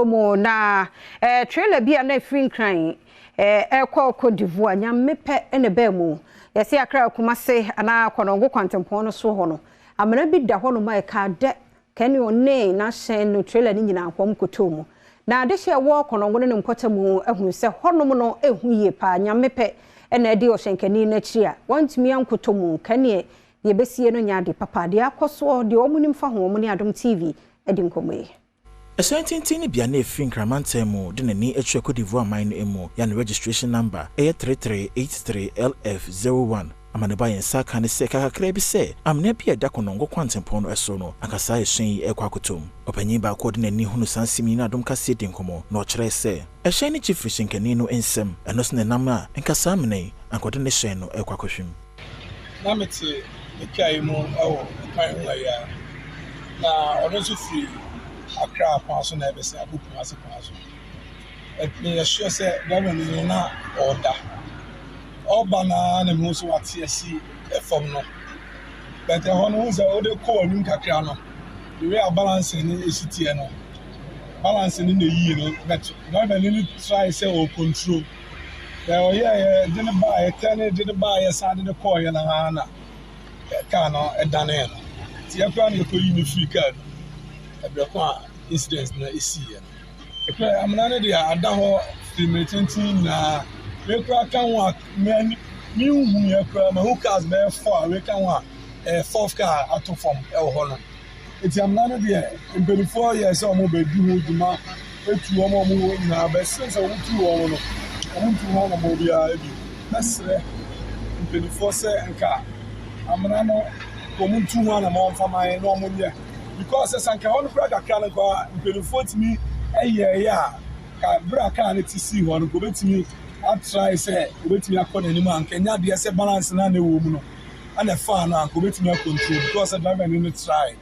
Mu na trailer bi a na ɛfiri Nkran ɛrekɔ Cote d'Ivoire, Nyame pɛ na ɛbaa mu. Yɛse Accra Kumase anaa Kɔnɔngo kwantempɔn no so hɔ no, amena bi da hɔnom a ɛkaa dɛ kɛne ɔne n'ahyɛn no trailer no nyinaa nkɔm kɔtɔɔ mu. Na adehye a ɛwɔ Kɔnɔngo no ne mpɔtam ahunu sɛ hɔnom no ɛhu yie paa. Nyame pɛ ɛna ɛdi ɔhyɛnkani no akyi a wɔntumi ankɔtɔ mu. Kɛneɛ deɛ ɛbɛsie no nyɛ ade papa. Deɛ akɔ soɔ deɛ wɔn nim fa ho, wɔn ne Adom TV adi nkɔmmɔ yi. Ɛhyɛn tenten no bea na ɛfiri Nkramantam mu de n'ani atwa Cote d'Ivoire man no mu yɛ ne registration number ɛyɛ 3383 LF01. Amaneba yɛn nsa ka ne sɛ kakakra bi sɛ amena bi a ɛda Kɔnɔngo kwantempɔn no so no ankasa ɛhyɛn yi ɛkɔ akɔtɔm. Ɔpanyin baako a ɔde n'ani hunu saa nsɛm yi no Adom Kaseɛ di nkɔmmɔ na ɔkyerɛɛ sɛ ɛhyɛn no kyi firi hyɛnkani no nsɛm, ɛno so nenam a nka saa amena yi ankɔde ne hyɛn no ɛkɔ akɔhwem. Na mete me kaa yi mu wɔ kwan ho ɛyɛ, na ɔno nso firi Accra kwan so na ɛbɛsɛ akɔ Kumasi kwan so. Meyɛ sure sɛ driver no na ɔda ɔba naa na mehu sɛ wate asi fam no, but ɛhɔ no hu sɛ wode kɔ anim kakra no, the way a balance no esi teɛ no, balance no na eyi no, but driver no try sɛ ɔ control na ɔyɛɛ de ne baayɛ tɛ ne de ne baayɛ san de ne kɔɔyɛ na na kaa no ɛdanee no. Nti yɛkora no yɛkɔyi ne firi kaa no ɛbrɛ ko a incident no esiiɛ no. Ɛkura amena no deɛ ada hɔ firi mmere tenten nyinaa. Mekura ka ho a menhu yɛ kura mahu cars bɛyɛ four a weka ho a ɛyɛ fourth car ato fam ɛwɔ hɔ no. Nti amena no deɛ, mpanimfoɔ yɛ sɛ wɔn bɛdi ho dwuma etu wɔn a wɔn wɔ nyinaa bɛsen sɛ wɔn tu wɔn no, wɔn ntu ho anamɔ biara bi. Bɛsrɛ mpanimfoɔ sɛ nka amena no wɔn ntu ho anamɔ mfama yɛn na wɔn nyɛ, because sɛ sanka hɔ no kura kakra no kɔ mpanimfoɔ tumi ɛyɛ a ka bere a kaa no ti si hɔ no, nka obetumi atry sɛ obetumi akɔ n'anim a nka nya adeɛ sɛ balance na na ɛwɔ mu no ɛna ɛfaa no a nka obetumi acontrol, because driver no try.